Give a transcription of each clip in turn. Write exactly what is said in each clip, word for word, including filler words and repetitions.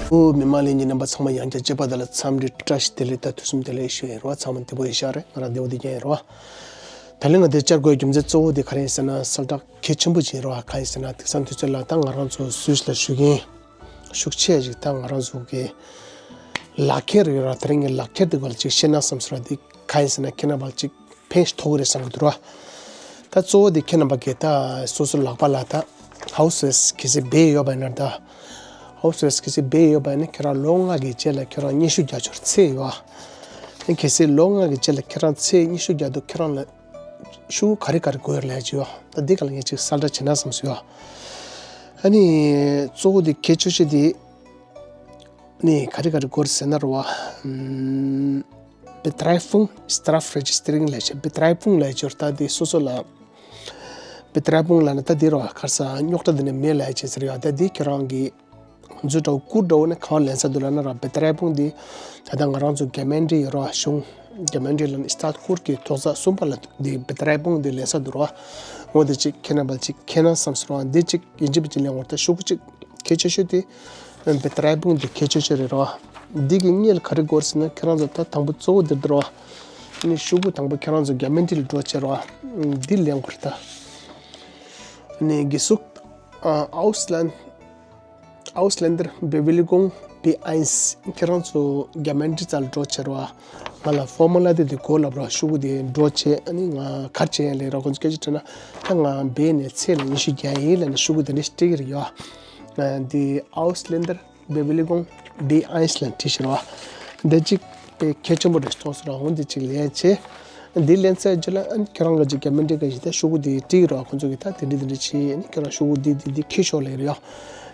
ཨོ། མི་མང་ལྷན་རྒྱས་རྣམ་པ་ཚང་མ་ཡང་བསྐྱར་བཅས་པ་དང་ལ་འཚམས་འདྲི་བཀྲ་ཤིས་བདེ་ལེགས་དང་དུས་གསུམ་བདེ་ལེགས་ཞུ་ཡིན་རོ། ཚང་མ་བདེ་པོ་ཡིན་ཤག་རེད། ང་རང་བདེ་པོ་བདེ་རྐྱང་ཡིན་རོ། ད་ལན་ང་འདིར་བཅར་དགོས་རྒྱུ་མཚན་གཙོ་བོ་དེ་ག་རེ་ཡིན་ཟེར་ན། གསལ་བསྒྲགས་གལ་ཆེན་པོ་ཅིག་ཡིན་རོ། ག་ཡིན་ཟེར་ན། དེང་སང་དུས་ཚོད་ལ་ད་ང་རང་ཚོ་སུད་སི་ལ་བཞུགས་མཁན་ཤུགས་ཆེ་ཞིག་ད་ང་རང་ཚོ་གི་ལག་ཁྱེར་ཡོད་ར། དེ་རིང་གི་ལག་ཁྱེར་དེ་སྐོར་ལ་ཅིག་བཤད་ན་བསམ་སོང་ར། དེ་ག་ཡིན་ཟེར་ན། ཁྱེད་རྣམ་པ་ལ་ཅིག་ཕན་ཞིག་ཐོགས་ཀྱི་རེད་བསམ་གྱི་འདུག་ར། ད་གཙོ་བོ་དེ་ཁྱེད་རྣམ་པ་གིས་ད་སོ་སོ་ལག་པ་ལ་ད་ཧའུ་སི་ཝེས་གལ་སྲིད་སྦས་ཡོད་པ་ཡིན་ན། ད་ཧའུ་སི་ཝེས་གལ་སྲིད་སྦས་ཡོད་པ་ཡིན་ན། ཁྱེད་རང་ལོ་ལྔ་གི་རྗེས་ལ་ཁྱེད་རང་སྙན་ཞུ་རྒྱག་ཆོག་ཚད་ཡོད་ཨ། གལ་སྲིད་ལོ་ལྔ་གི་རྗེས་ལ་ཁྱེད་རང་ཚད་སྙན་ཞུ་རྒྱག་དུས་ཁྱེད་རང་ལ་ཤོག་གུ་ག་རེ་ག་རེ་དགོས་ཡོད་ལབ་ཡ་ཅིག་ཡོད། ད་འདི་སྒང་ལ་ངས་ཅིག་གསལ་བསྒྲགས་བྱེད་ན་བསམ་སོང་ཡ། ཨ་ནི་གཙོ་བོ་དེ་གལ་ཆེ་ཤོས་དེ་ནི་ག་རེ་ག་རེ་དགོས་རེད་ཟེར་ན་རོ། ཨམ། Betreibung Strafregistrierung ལབ་བྱས། Betreibung ལབ་བྱས་ད་དེ་སོ་སོ་ལ། Betreibung ལབ་ན་ད་དེ་རོ། ག་རེ་ཟེར། རྙོག་དྲ་འདི་ནས་མེད་ལབ་བྱས་ཟེར་ཡ། ད་དེ་ཁྱེད་རང་གི་འཛུལ་འདྲ་བོ་བསྐུར་འདྲ་བོ་ནི་ག་པར་ལེན་ས་འདུག་ལབ་ན་ར། Betreibung འདི་ད་ལྟ་ང་རང་ཚོ་Gemeinde ཡོད་ར། གཞུང་Gemeinde ལ་ནི་Stadtquartier གི་ཐོག་ས་གསུམ་པ་ལ་འདི་Betreibung འདི་ལེན་ས་འདུག་ར། འོ་དེ་ཅིག་ཁྱེད་རྣམ་པ་ཅིག་མཁྱེན་ན་བསམ་སོང་ར། འདི་ཅིག་ཡིན་གཅིག་མིན་གཅིག་ལེན་དགོས་རེད། ད་ཤོག་གུ་ཅིག་གལ་ཆེ་ཤོས་དེ་Betreibung འདི་གལ་ཆེ་ཤོས་རེད་ར། འདི་གི་སྔོན་ལ་ག་རེ་དགོས་རེད་ཟེར་ན། ཁྱེད་རང་ཚོ་ད་དང་པོ་གཙོ་བོ་འདི་འདུག་ར། ནི་ཤོག་གུ་དང་པོ་ཁྱེད་རང་ཚོ་Gemeinde ལ་འགྲོ་བྱས་ར། འདི་ལེན་དགོས་རེད་ད། ནི་Gesucht, ཨ། Ausland Bewilligung B eins ཁྱེད་རང་ཚོ་Gemeinde རྩ་ལ་འགྲོ་བྱས་ར། ང་ལ་ཕོར་མ་ལ་དེ་དེ་དགོས་ལབ་ར། ཤོག་གུ་དེ་འགྲོ་བྱས། ཨ་ནི་ང་ག་རེ་བྱས་ཡ་ལབ་ར། ཁོང་ཚོ་སྐད་ཆ་དྲིས་ན། ད་ང་B ནས C ལ་སྙན་ཞུ་རྒྱག་ཡིན་ལབ་ནས་ཤོག་གུ་དེ་འདྲ་ཞིག་སྤྲད་ཀྱི་རེད་ཡ། འདི་Ausländer Bewilligung B eins ལབ་བྲིས་ཤག་ར། འདི་གཅིག་དཔེ་གལ་ཆེན་པོ་རེད་མཐོང་སོང་ར། འོ་འདི་གཅིག་ལེན་བྱས། འདི་ལེན་ཚར་རྗེས་ལ་ཨ་ནི་ཁྱེད་རང་གི་ཅིག་Gemeinde ག་ཞིག་ད་ཤོག་གུ་འདི་བྲིས་ར། ཁོང་ཚོ་གིས་ད་དེ་འདྲ་དེ་འདྲ་བྱས། ཨ་ནི་ཁྱེད་རང་ཤོག་གུ་འདི་འདི་འདི་འཁྱེར་ཤོག་ལབ་རེད་ཡ།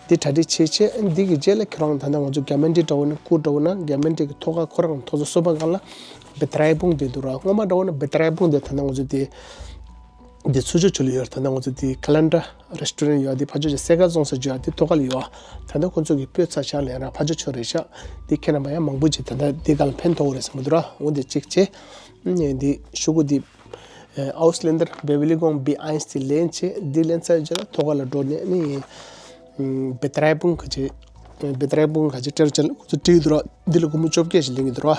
འདི་གྲ་སྒྲིག་བྱས་བྱས། ཨ་ནི་འདི་གི་རྗེས་ལ་ཁྱེད་རང་ད་ལྟ་ང་ཚོ་Gemeinde འདྲ་བོ་ནི་བསྐུར་འདྲ་བོ་ན། Gemeinde གི་ཐོག་ཁ་ཁོ་རང་ཐོག་ས་གསུམ་པ་སྒང་ལ་Betreibung འདི་འདུག་ར། སྔོན་མ་འདྲ་བོ་ན་Betreibung འདི་ད་ལྟ་ང་ཚོ་འདི་འདི་ཚུར་ཕྱོགས་ཕྱོགས་ལ་ཡོད་རེད། ད་ལྟ་ང་ཚོ་འདི་Kalender Restaurant ཡོད། འདི་ཕར་ཕྱོགས་ཀྱི་སེ་ཀ་རྫོང་ས་ཅིག་ཡོད། འདི་ཐོག་ཁ་ལ་ཡོད། ད་ལྟ་ཁོང་ཚོ་གིས་སྤོས་ཚར་ཤག་ལབ་ར། ཕར་ཕྱོགས་ཕྱོགས་རེད་ཤག། འདི་ཁྱེད་རྣམ་པ་ཡང་མང་པོ་ཅིག་ད་ལྟ་འདི་སྒང་ལ་ཕན་ཐོགས་རེད་བསམ་གྱི་འདུག་ར། འོ་འདི་གཅིག་བྱས། ཨ་ནི་འདི་ཤོག་གུ་འདི་ཨ་Ausländer Bewilligung B eins འདི་ལེན་བྱས། འདི་ལེན་ཚར་རྗེས་ལ་ཐོག་ཁ་ལ་འགྲོ་ནས་ནི་ཨ་Betreibung ག་ཅིག་Betreibung ག་ཅིག་སྤྲད་རྗེས་ལ་ཁོང་ཚོ་བྲིས་འདུག་ར། འདི་ལ་སྒོར་མོ་བཅོ་བརྒྱད་ཞིག་ལེན་གྱི་འདུག་ར།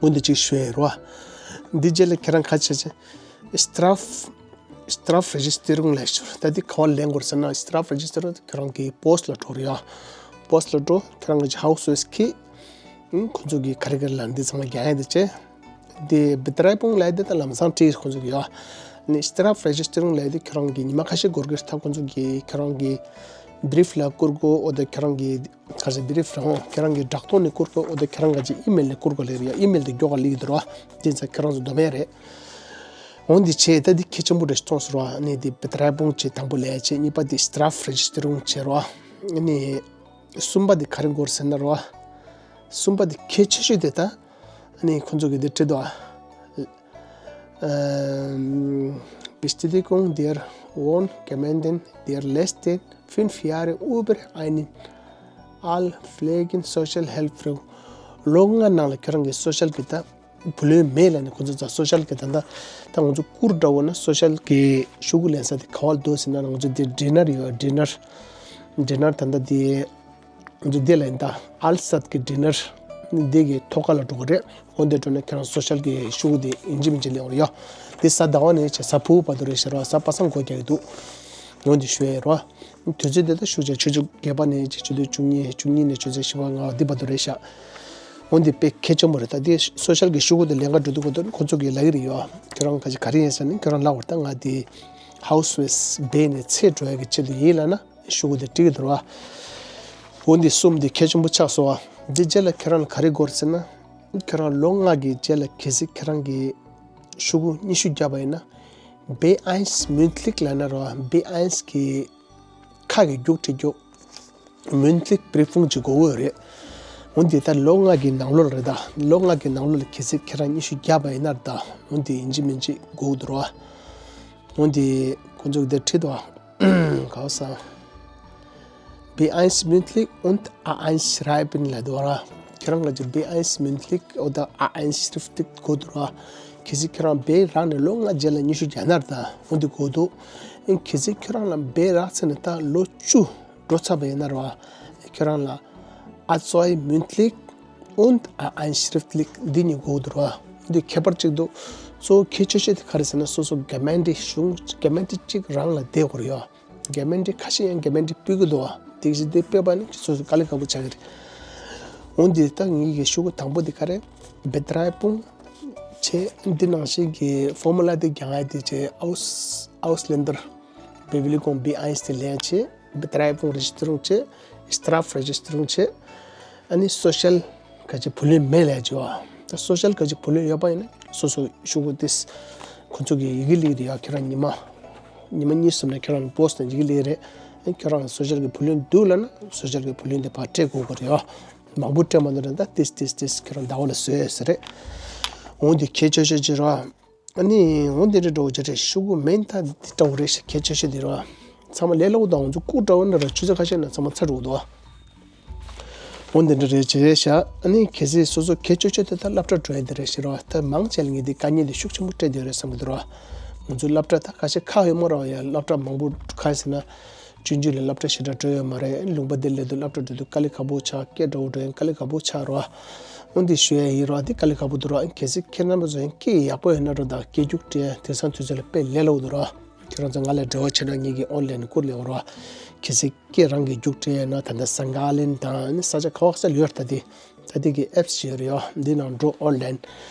འོ་འདི་གཅིག་ཞུ་ཡ་ཡིན་ར། འདི་རྗེས་ལ་ཁྱེད་རང་ག་ཅིག་བྱས། Straf Strafregistrierung ལབ་ཤོར། ད་འདི་ག་པར་ལེན་དགོས་ཟེར་ན། Strafregistrierung ཁྱེད་རང་གི་Post ལ་འགྲོ་རེད་ཡ། Post ལ་འགྲོ། ཁྱེད་རང་གི་Haus ཁྱེར། ཨང་། ཁོང་ཚོ་གིས་ག་རེ་ག་རེ་ལབ་འདི་ཚང་མ་རྒྱག་ཡ་འདི་བྱས། འདི་Betreibung ལབ་འདི་ད་ལམ་སང་བྲིས། ཁོང་ཚོ་གིས་ཡ། ནི་Strafregistrierung ལབ་འདི་ཁྱེད་རང་གི་ཉི་མ་ཁ་ཤས་འགོར་གི་རེད། ད་ཁོང་ཚོ་གིས་ཁྱེད་རང་གི་Brief ལ་བསྐུར་དགོས། འོ་ད་ཁྱེད་རང་གི་ག་ཟེར། Brief རང་ཁྱེད་རང་གི་བསྒྲགས་གཏོང་ནས་བསྐུར་དགོས། འོ་ད་ཁྱེད་རང་ག་ཅིག་email ལ་བསྐུར་དགོས་ལབ་རེད་ཡ། email དེ་མགྱོགས་པ་སླེབས་ཀྱི་འདུག་ར། དེ་ཚོ་ཁྱེད་རང་ཚོ་འདོམས་ཡ་རེད། འོ་འདི་བྱས། ད་འདི་གལ་ཆེན་པོ་རེད་མཐོང་སོང་ར། ནི་འདི་Betreibung བྱས་དང་པོ་ལབ་བྱས། གཉིས་པ་འདི་Strafregistrierung བྱས་ར། ནི་གསུམ་པ་འདི་ག་རེ་དགོས་ཟེར་ན་ར། གསུམ་པ་འདི་གལ་ཆེ་ཤོས་དེ་ད་ནི་ཁོང་ཚོ་གིས་འདི་བྲིས་འདུག་ཨ། Bestätigung der Wohngemeinden der letzten fünf Jahre über einen allfälligen Sozialhilferuf ལོ་ལྔ་ནང་ལ་ཁྱེད་རང་གི་social གི་ད་བུ་ལོན་མེད་ལབ་ནས་ཁོང་ཚོ་ད་social གི་ད་ད་ད་ང་ཚོ་བསྐུར་འདྲ་བོ་ན། social གི་ཤོག་གུ་ལེན་ས་དེ་ག་པར་འདུག་ཟེར་ན། ང་ཚོ་འདི་Diener ཡོད། Diener Diener ད་ད་འདི་ང་ཚོ་འདི་ལ་ཡིན་ད། Altstadt གི་Diener འདི་གི་ཐོག་ཁ་ལ་འགྲོ་གི་རེད། འོ་འདི་འགྲོ་ན་ཁྱེད་རང་social གི་ཤོག་གུ་དེ་ཡིན་གཅིག་མིན་གཅིག་ལེན་དགོས་རེད་ཡ། འདི་གཟའ་ཟླ་བ་ནས་བྱས་གཟའ་ཕུར་བུ་བར་དུ་རེད་ཤག་ར། གཟའ་པ་སངས་འགོར་རྒྱག་གི་འདུག། འོ་འདི་ཞུ་ཡ་ཡིན་ར། དུས་ཚོད་དེ་ད་ཤུགས་ཆེ། ཆུ་ཚོད་བརྒྱད་པ་ནས་ཆུ་ཚོད་བཅུ་གཉིས། བཅུ་གཉིས་ནས་ཆུ་ཚོད་བཞི་པ་ལྔ་པ་འདི་བར་དུ་རེད་ཤག། འོ་འདི་དཔེ་གལ་ཆེན་པོ་རེད། ད་འདི་social གི་ཤོག་གུ་དེ་ལེན་ག་འགྲོ་དུས་གོ་དོན་ཁོང་ཚོ་གིས་ལབ་ཀྱི་རེད་ཡོད། ཁྱོད་རང་ག་ཅིག་ག་རེ་ཡིན་ཟེར་ནས་ཁྱོད་རང་ལབ་དགོས་རེད། ད་ང་འདི་Hauswes B ནས C འགྲོ་ཡ་གི་ཆེད་དུ་ཡིན་ལབ་ན་ཤོག་གུ་དེ་སྤྲད་ཀྱི་འདུག་ར། འོ་འདི་གསུམ་འདི་གལ་ཆེན་པོ་ཆགས་སོང་བ། འདི་རྗེས་ལ་ཁྱོད་རང་ལ་ག་རེ་དགོས་རེད་ཟེར་ན། ཁྱོད་རང་ལོ་ལྔ་གི་རྗེས་ལ་གལ་སྲིད་ཁྱོད་རང་གི་ཤོག་གུ་སྙན་ཞུ་བརྒྱབ་པ་ཡིན་ན། B eins mündlich ལབ་ན་ར། B eins གི་ཁ་གི་རྒྱུགས་འབྲི་རྒྱུགས། Mündlich Prüfung ཅིག་དགོས་ཀྱི་ཡོད་རེད། འོ་འདི་ད་ལོ་ལྔ་གི་ནང་ལོགས་རེད་ད། ལོ་ལྔ་གི་ནང་ལོགས་ལ་གལ་སྲིད་ཁྱེད་རང་སྙན་ཞུ་བརྒྱབ་པ་ཡིན་ན་ད། འོ་འདི་ཡིན་གཅིག་མིན་གཅིག་དགོས་ཀྱི་འདུག་ར། འོ་འདི་ཁོང་ཚོ་གིས་འདིར་བྲིས་འདུག་ཨ། ག་བ་ས། B eins mündlich und A eins schreiben ལབ་འདུག་ར། ཁྱེད་རང་ག་ཅིག་B eins mündlich oder A eins schriftlich དགོས་འདུག་ར། གལ་སྲིད་ཁྱེད་རང་B རག་ནས་ལོ་ལྔ་རྗེས་ལ་སྙན་ཞུ་རྒྱག་ན་ད། འོ་འདི་དགོས་འདུག། ཨིན་གལ་སྲིད་ཁྱེད་རང་ལ་B རག་ཚར་ནས་ད་ལོ་བཅུ་འགྲོ་ཚར་བ་ཡིན་ན་ར། ཁྱེད་རང་ལ་ ཨ་ཙོའི་མུན་ཐི་ལིག་ཨུན་ཨ་ཨན་ཤྲིབ་ཐི་ལིག་འདི་གཉིས་དགོས་འདུག་ར། འདི་ཁྱད་པར་གཅིག་འདུག་གཙོ་བོ་གལ་ཆེ་ཤོས་དེ་ག་རེ་ཟེར་ན། སོ་སོ་གྷ་མན་ཌི་གཞུང་གྷ་མན་ཌི་གཅིག་རང་ལ་བསྡད་དགོས་རེད་ཡ། གྷ་མན་ཌི་ཁ་ཤས་ཡང་གྷ་མན་ཌི་སྤུས་ཀྱི་འདུག་བ། དེ་བཞིན་དེ་སྤེལ་བ་ནི་སོ་སོ་དཀའ་ལས་ཁག་པོ་ཆགས་ཀྱི་རེད། འོན་ཏེ་ད་ངེད་ཀྱི་ཤོག་གུ་དང་པོ་དེ་ག་རེ། Betreibung བྱས། འདི་ནང་བཞིན་གྱི་ཕོར་མུ་ལ་དེ་རྒྱག་ཡ་དེ་བྱས། Aus- Ausländerbewilligung B eins དེ་ལེན་བྱས། Betreibung Registrierung བྱས། Strafregistrierung བྱས། ཨ་ནི་social ག་ཅི་བུ་ལོན་མེད་ལས་བྱས་བ། ད་social ག་ཅི་བུ་ལོན་ཡོད་པ་ཡིན་ན་སོ་སོ་ཤོག་གུ་དེ་ཁོ་ཚོ་གི་ཡི་གེ་སླེབས་རེད་ཡ། ཁྱེད་རང་ཉི་མ་ཉི་མ་གཉིས་གསུམ་ནས་ཁྱེད་རང་པོ་སི་ཊི་ནས་ཡི་གེ་སླེབས་རེད། ཁྱེད་རང་social གི་བུ་ལོན་འདུག་ལབ་ན་social གི་བུ་ལོན་དེ་ཕར་སྤྲད་དགོས་ཀྱི་རེད་ཡ། མང་པོ་སྤྲད་མ་འདུག་ན་ད་ཏིས་ཏིས་ཏིས་ཁྱེད་རང་ཟླ་བ་ལ་བཟོས་ཟེར་རེད། འོན་ཏེ་གལ་ཆེ་ཤོས་ཅིག་རེད། ཨ་ནི་འོན་ཏེ་འདྲ་འགྲོ་བ་ཅིག་རེད། ཤོག་གུ་མིང་ད་འདི་འདྲ་བོ་རེད་ཤག་གལ་ཆེ་ཤོས་འདི་རེད། ཚང་མ་ལས་སླ་བོ་དང་འོན་ཚུལ་ལྐུགས་འདྲ་བོ་ན་ར་ཆུ་ཚོད་ཁ་ཤས་ན་ཚང་མ་ཚར་འགྲོ་གི་འདུག་འོན་ཏེ་འདྲ་རེད་ཅེས་རེད་ཤག་ཨ་ནི་གལ་སྲིད་སོ་སོ་གལ་ཆེ་ཤོས་དེ་ད་སློབ་གྲྭ་འགྲོ་ཡ་འདི་རེད་ཤག་རེད་བ། ད་མང་ཆེ་ལ་ངས་འདི་དཀའ་ངལ་འདི་ཤུགས་ཆེན་པོ་སྤྲད་བསྡད་ཡོད་རེད་བསམ་གི་འདུག་རེད་བ། ང་ཚོའི་སློབ་གྲྭ་ད་ཁ་ཤས་ཁག་ཡོད་མ་རེད་བ། ཡ་སློབ་གྲྭ་མང་པོ་ག་རེ་ཟེར་ན། ཆུང་ཆུང་ལ་སློབ་གྲྭ་ཞེ་དྲག་འགྲོ་ཡོད་མ་རེད། ལུང་པ་འདི་སླེབས་དུས་སློབ་གྲྭ་འགྲོ་དུས་དཀའ་ལས་ཁག་པོ་ཆགས། སྐད་འདྲ་བོ་འགྲོ་ཡང་དཀའ་ལས་ཁག་པོ་ཆགས་རོ། འོན་ཏེ་ཞུ་ཡ་ཡིན་རོ། འདི་དཀའ་ལས་ཁག་པོ་འདུག་རོ། གལ་སྲིད་ཁྱེད་རྣམ་པ་ཚོ་ཡང་སྐད་ཡག་པོ་ཡོད་ན་རོ། ད་སྐད་རྒྱུགས་སྤྲད་ཡ་དེང་སང་དུས་ཚོད་ལ་དཔེ་ལས་སླ་བོ་འདུག་རོ། ཁྱེད་རང་ཚོ་ང་ལ་འབྲེལ་བ་བྱས་ན་ངེད་ཀྱིས་ཨོན་ལན་བསྐུར་ལེ་རོ། གལ་སྲིད་སྐད་རང་གིས་རྒྱུགས་སྤྲད་ཡ་ན་ད་ལྟ་སང་ག་ལིན་དང་ནི་ས་ཆ་ག་བ་ག་ས་ལ་ཡོད་རེད། ད་དེ་ད་དེ་གི་ཨེབ་སི་ཅིག་ཡོད་རེད་ཡོ། འདི་ནང་འགྲོ་ཨོན་ལན།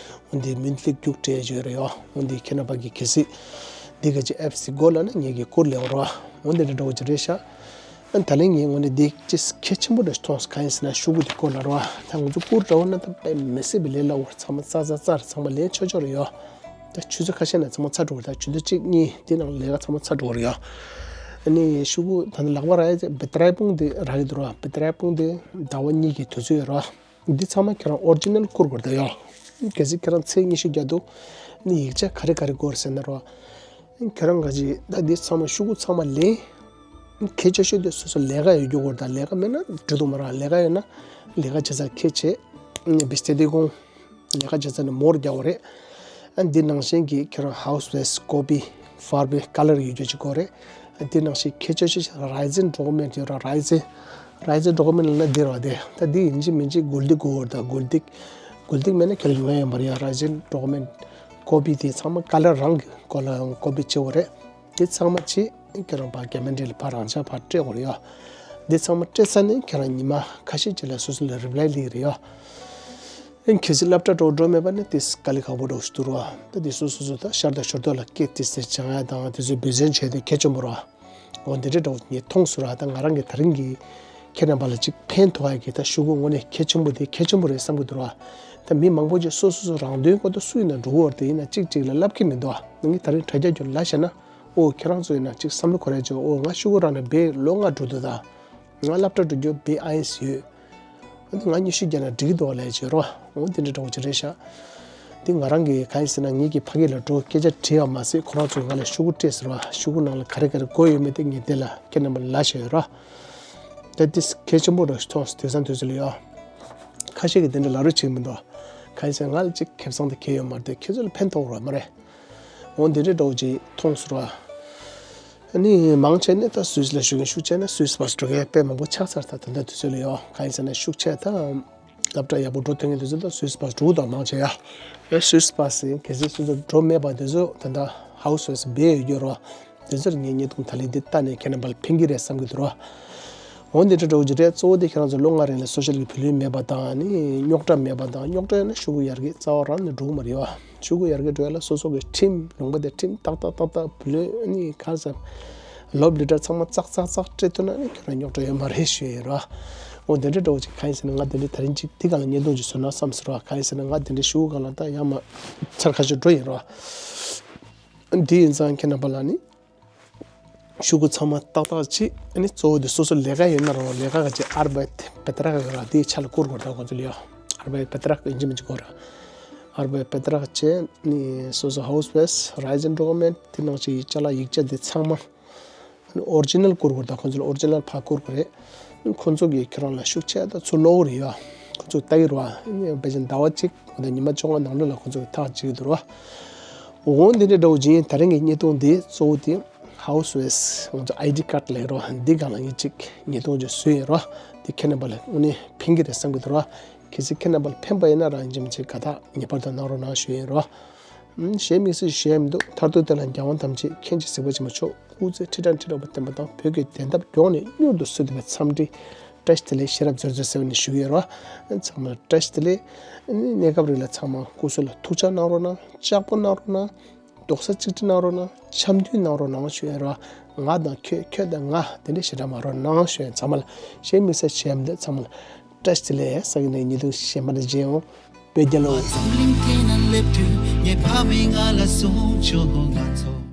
འོན་ཏེ་མུན་ཐི་ལིག་རྒྱུགས་སྤྲད་ཡོད་རེད་ཡོ། འོན་ཏེ་ཁྱེད་རྣམ་པ་གིས་གལ་སྲིད་འདི་ག་ཅིག་ཨེབ་སི་དགོས་ལབ་ན་ངེད་ཀྱིས་བསྐུར་ལེ་རོ། འོན་ཏེ་འདྲ་འདྲ་བོ་ཅིག་རེད་ཤག་ཨ་ད་ལན་ངས་ངོ་ནས་འདི་ཅིག་གལ་ཆེན་པོ་འདྲ་ཞིག་མཐོང་སོང་། གང་ཡིན་ཟེར་ན་ཤོག་གུ་འདི་སྐོར་ལ་རོ། ད་ང་ཚོ་བསྐུར་འདྲ་བོ་ན་ད་དཔེ་མི་སྲིད་པའི་ལས་སླ་བོ་རེད། ཚང་མ་ཙག་ཙག་ཙག་རེད། ཚང་མ་ལན་ཆོག་ཆོག་རེད་ཡོ། ད་ཆུ་ཚོད་ཁ་ཤས་ན་ཚང་མ་ཚར་འགྲོ་གི་རེད། ད་ཆུ་ཚོད་གཅིག་གཉིས་དེ་ནང་ལས་ཀ་ཚང་མ་ཚར་འགྲོ་གི་རེད་ཡ། ཨ་ནི་ཤོག་གུ་ད་ནི་ལག་པ་རག་ཡ་ཚེ་བེ་ཏྲའི་པུང་དེ་རག་གི་འདུག་ར། བེ་ཏྲའི་པུང་དེ་ཟླ་བ་གཉིས་ཀྱི་དུས་ཚོད་ཡོད་ར། འདི་ཚང་མ་ཁྱེད་རང་ཨོ་རི་ཇི་ནལ་བསྐུར་དགོས་རེད་ད་ཡ། གལ་སྲིད་ཁྱེད་རང་ཚེས་ཉི་ཤུ་རྒྱག་འདུག་ནི་ཡིག་ཆ་ག་རེ་ག་རེ་དགོས་རེད་ཟེར་ན་ར། ཁྱེད་རང་ག་ཅི་ད་འདི་ཚང་མ་ཤོག་གུ་ཚང་མ་ལེན། གལ་ཆེ་ཤོས་དེ་སོ་སོ་ལས་ཀ་ཡོད་རྒྱུ་དགོས་རེད་ད། ལས་ཀ་མེད་ན་འགྲིག་འདུག་མ་ར། ལས་ཀ་ཡོད་ན་ལས་ཀ་བྱེད་ས་ཁྱེད་བྱེད། ནི་བེ་སྟེ་དེ་གོང་ལས་ཀ་བྱེད་ས་ནས་མོར་རྒྱག་པ་རེད། ཨ་འདི་ནང་བཞིན་གྱི་ཁྱེད་རང་ཧའུ་སི་ཝེས་ཀོ་པི་ཧྥར་བེ་ཀ་ལར་ཡོད་རྒྱུ་ཅིག་དགོས་རེད། ཨ་འདི་ནང་བཞིན་གལ་ཆེ་ཤོས་ཤིག་རའི་ཛན་ཌོ་ཀུ་མེན་ཊི་ཡོད་ར། རའི་ཛན་རའི་ཛན་ཌོ་ཀུ་མེན་ཊི་ལབ་ན་འདི་ར། དེ་ད་འདི་ཡིན་གཅིག་མིན་གཅིག་དགུ་ལྡིག་དགོས་རེད་ད། དགུ་ལྡིག་དགུ་ལྡིག་མེད་ན་ཁྱེད་ལ་ཡོང་ཡ་ཡོད་མ་རེད་ཡ། རའི་ཛན་ཌོ་ཀུ་མེན་ཊི་ཀོ་པི་དེ་ཚང་མ་ཀ་ལར་རང་གི་སྐོར་ལ་ཀོ་པི་བྱེད་དགོས་རེད། དེ་ཚང་མ་ཅིག་ཁྱེད་རང་ཕར་གྷ་མན་ཌི་ལ་ཕར་རང་འཇགས་ཕར་སྤྲད་དགོས་རེད་ཡ། དེ་ཚང་མ་སྤྲད་ཚར་ནས་ཁྱེད་རང་ཉི་མ་ཁ་ཤས་ཅིག་ལ་སོ་སོ་ལ་རི་པ་ལའི་སླེབས་ཀྱི་རེད་ཡ། ཨ་གལ་སྲིད་སློབ་གྲྭ་འགྲོ་འགྲོ་མེད་པ་ན་དེ་དཀའ་ལས་ཁག་པོ་འདྲ་བོ་ཞིག་འདུག་ར། ད་དེ་སོ་སོ་སོ་ད་ཤར་དང་ཞོར་ཐོག་ལ་སྐད་དེ་ཟེར་སྦྱང་ཡ་དང་དེ་ཚོའི་འབད་བརྩོན་བྱས་ཏེ་གལ་ཆེན་པོ་ར། འོ་འདི་འདྲ་འདྲ་བོ་ངས་མཐོང་སོང་ར། ད་ང་རང་གི་ད་རིང་གི་ཁྱེད་རྣམ་པ་ལ་ཅིག་ཕན་ཐོགས་ཡ་གི་ད་ཤོག་གུ་དངོས་གནས་གལ་ཆེན་པོ་དེ་གལ་ཆེན་པོ་རེད་བསམ་གི་འདུག་ར། ད་མི་མང་པོ་ཅིག་སོ་སོ་སོ་རང་དོན་སྐོར་དུ་སུ་ཡིན་ན་འགྲོ་གི་ཡོད་རེད། དེ་ཡིན་ན་གཅིག་གཅིག་ལ་ལབ་ཀྱི་མི་འདུག་ང་གིས་ད་རིང་དྲ་རྒྱ་བརྒྱུད་ལ་བཤད་ན། ཨོ་ཁྱེད་རང་ཚོ་ཡིན་ན་ཅིག་བསམ་བློ་འཁོར་ཡ་ཅིག་ཨོ་ང་ཤོག་གུ་རག་ནས་བེ་ལོ་ལྔ་འགྲོ་འདུག་ད། ང་སློབ་གྲྭ་འགྲོ་རྒྱུ་བེ་ཨའི་ཨེས་ཡོད། ཨ་ནི་ང་ཉི་ཤུ་བརྒྱབ་ན་འགྲིག་གི་འདུག་ལབ་བྱས་རོ། འོ་དེ་འདྲ་འདྲ་བོ་ཅིག་རེད་ཤག་དེ་ང་རང་གིས་གང་ཡིན་ཟེར་ན་ངེད་ཀྱི་ཕ་གི་ལ་འགྲོ་སྐད་ཆ་དྲིས་པ་མ་ཟད་ཁོ་རང་ཚོས་ང་ལ་ཤོག་གུ་སྤྲད་ཟེར་བ། ཤོག་གུ་ནང་ལ་ག་རེ་ག་རེ་དགོས་ཡོད་མེད་དེ་ངས་དེ་ལ་ཁྱེད་རྣམ་པ་ལ་ལབ་བཞག་ཡོད་རོ། ད་དེ་གལ་ཆེན་པོ་འདྲ་བོ་ཞིག་མཐོང་སོང་། དེང་སང་དུས་ཚོད་ལ་ཡོད། ཁ་ཤས་ཀྱིས་དེ་འདྲ་ལབ་རོགས་བྱེད་ཀྱི་མི་འདུག་གང་ཡིན་ཟེར་ན་ང་ལ་ཅིག་ཁེ་བཟང་དེ་གང་ཡང་ཡོད་མ་རེད་དེ། ཁྱེད་ཚོ་ལ་ཕན་ཐོགས་རོགས་མ་རེད། འོ་འདི་འདྲའི་འདྲ་བོ་ཅིག་མཐོང་སོང་ར། ཨ་ནི་མང་ཆེ་ནི་ད་སུད་སི་ལ་བཞུགས་མཁན་ཤུགས་ཆེ་ན་སུད་སི་པཱས་འགྲོ་མཁན་དཔེ་མང་པོ་ཆགས་ཚར། ད་ད་ལྟ་དུས་ཚོད་ལ་ཡོད། གང་ཡིན་ཟེར་ན་ཤུགས་ཆེ་ད་སློབ་གྲྭ་ཡག་པོ་འགྲོ་ཐུབ་མཁན་དུས་ཚོད་ད་སུད་སི་པཱས་འགྲོ་གི་འདུག་མང་ཆེ་ཡ། ཨེ་སུད་སི་པཱས་ཡིན་གལ་སྲིད་སུད་སི་འགྲོ་མེད་པ་དུས་ཚོད་ད་ལྟ་ཧའུ་སི་ཝེས་བེ་ཡོད་རྒྱུ་རོ། དེ་ཚོར་ངས་བརྙན་ཐུང་ད་ལན་འདི་ལྟ་ནས་ཁྱེད་རྣམ་པ་ལ་ཕན་གྱི་རེད་བསམ་གྱི་འདུག་རོ། འོ་འདི་འདྲ་འདྲ་བོ་ཅིག་རེད། གཙོ་བོ་དེ་ཁྱེད་རང་ཚོ་ལོ་ལྔ་རིང་ལ་སོ་ཤལ་གྱི་བུ་ལོན་མེད་པ་དང་ནི་རྙོག་དྲ་མེད་པ་དང་། རྙོག་དྲ་ཡོད་ན་ཤོག་གུ་ཡར་རྒྱས་རྩ་བ་རང་ནས་འགྲོ་གི་མ་རེད་བ། ཤོག་གུ་ཡར་རྒྱས་འགྲོ་ཡ་ལ་སོ་སོ་གི་ཁྲིམས་ལུང་པ་དེ་ཁྲིམས་ཏག་ཏག་ཏག་ཏག་བུ་ལོན་ནི་ག་རེ་ཟེར་ལོབ་ལི་ཊར་ཚང་མ་ཙག་ཙག་ཙག་སྤྲད་ཐུབ་ན་ནི་ཁྱེད་རང་རྙོག་དྲ་ཡོད་མ་རེད་ཞུ་ཡ་ཡིན་རོ། འོ་འདི་འདྲ་འདྲ་བོ་ཅིག་གང་ཡིན་ཟེར་ན་ང་འདི་འདྲ་ད་རིང་ཅིག་འདི་སྒང་ལ་བརྙན་ཐུང་ཅིག་བཟོས་ན་བསམ་ཟེར་རོ། གང་ཡིན་ཟེར་ན་ང་འདི་འདྲ་ཤོག་གུ་སྒང་ལ་ད་ཡར་མར་ཚར་ཁ་ཤས་འགྲོ་ཡིན་རོ། འདི་ཡིན་ཙང་ཁྱེད་རྣམ་པ་ལ་ནི། ཤོག་གུ་ཚང་མ་ཏག་ཏག་བྱེད། ཨ་ནི་གཙོ་བོ་དེ་སོ་སོ་ལས་ཀ་ཡོད་ན་རང་ལས་ཀ་ག་ཅིག་Arbeit Vertrag ག་ར་དེའི་ཆ་ལ་བསྐུར་དགོས་རེད། ད་ཁོང་ཚོ་ལ་ཡ་Arbeit Vertrag ཡིན་གཅིག་མིན་གཅིག་དགོས་རེད། Arbeit Vertrag བྱས་ནི་སོ་སོ་Hausweis Reisen Dokument དེ་ནང་བཞིན་ཡིག་ཆ་ལ་ཡིག་ཆ་དེ་ཚང་མ་ཨ་ནི་ཨོ་རི་ཇི་ནལ་བསྐུར་དགོས་རེད། ད་ཁོང་ཚོ་ལ་ཨོ་རི་ཇི་ནལ་ཕར་བསྐུར་དགོས་རེད། ཁོང་ཚོ་གིས་ཁྱེད་རང་ལ་ཤུགས་ཆེ་ད་ཚུར་སློག་གི་རེད་ཡ། ཁོང་ཚོ་ལྟ་གི་རེད་བ། ཨ་ནི་དཔེ་ཅན་ཟླ་བ་གཅིག་དང་ཉི་མ་བཅོ་ལྔ་ནང་ལོགས་ལ་ཁོང་ཚོ་གིས་ཐག་གཅོད་ཀྱི་འདུག་རེད་བ། འོ་འདི་འདྲ་འདྲ་བོ་ཅིག་ཡིན། ད་རིང་གི་བརྙན་ཐུང་འདི་གཙོ་བོ་དེ་ ཧའུ་སི་ཝེས་ང་ཚོ་ཨའི་ཌི་ཀར་ཌི་ལབ་རོ། འདི་སྒང་ལ་ཡིན་གཅིག་ཉིས་སྟོང་ཅིག་བཟོས་ཡོད་རོ། འདི་ཁྱེད་རྣམ་པ་ལ་དངོས་གནས་ཕན་གྱི་རེད་བསམ་གྱི་འདུག་རོ། གལ་སྲིད་ཁྱེད་རྣམ་པ་ལ་ཕན་པ་ཡིན་ན་རང་ཡིན་གཅིག་མིན་གཅིག་དགའ་རྟགས་ངེས་པར་དུ་གནང་རོགས་གནང་ཞུ་ཡིན་རོ། ཨམ། གཞན་དམིགས་བསལ་ཞུ་ཡ་མི་འདུག་མཐར་ཐུག་དེ་ལ་རྒྱལ་དབང་ཐམས་ཅད་མཁྱེན་ཅིང་གཟིགས་པ་ཆེན་པོ་མཆོག་སྐུ་ཚེ་ཁྲི་ཕྲག་ཁྲི་ཕྲག་པོ་བརྟན་པ་དང་བོད་ཀྱི་བདེན་མཐའ་མགྱོགས་ནས་མྱུར་དུ་སོན་ཐུབ་པའི་འཚམས་འདྲི་བཀྲ་ཤིས་བདེ་ལེགས་ཤེས་རབ་སྦྱོར་མཛོད་ཟེར་བ་ནས་ཞུ་གི་ཡོད་རོ། ཚང་མ་ལ་བཀྲ་ཤིས་བདེ་ལེགས། གནས་སྐབས་རིང་ལ་ཚང་མ་སྐུ་གཟུགས་ལ་ཐུགས་ཅག་གནང་རོགས་གནང་། ལྕགས་པོ་གནང་རོགས་གནང་། རྡོག་རྩ་གཅིག་སྒྲིལ་གནང་རོགས་གནང་། འཆམ་མཐུན་གནང་རོགས་གནང་ཞུ་ཡ་རོ། ང་དང་ཁྱོད། ཁྱོད་དང་ང་དེ་འདྲ་ཞེ་དྲག་མ་རོགས་གནང་ཞུ་ཡ། ཚང་མ་ལ་གཞན་དམིགས་བསལ་ཞུ་ཡ་མི་འདུག་ཚང་མ་ལ་བཀྲ་ཤིས་བདེ་ལེགས། སང་ཉིན་ཉིས་སྟོང་གཞན་པ་ནས་མཇལ་ཡོང་། བོད་རྒྱལ་ལོ། འཛམ་གླིང་དེ་ན་སླེབས་དུས་ངའི་ཕ་མས་ང་ལ་གསུངས་བྱུང་། ང་ཚོ།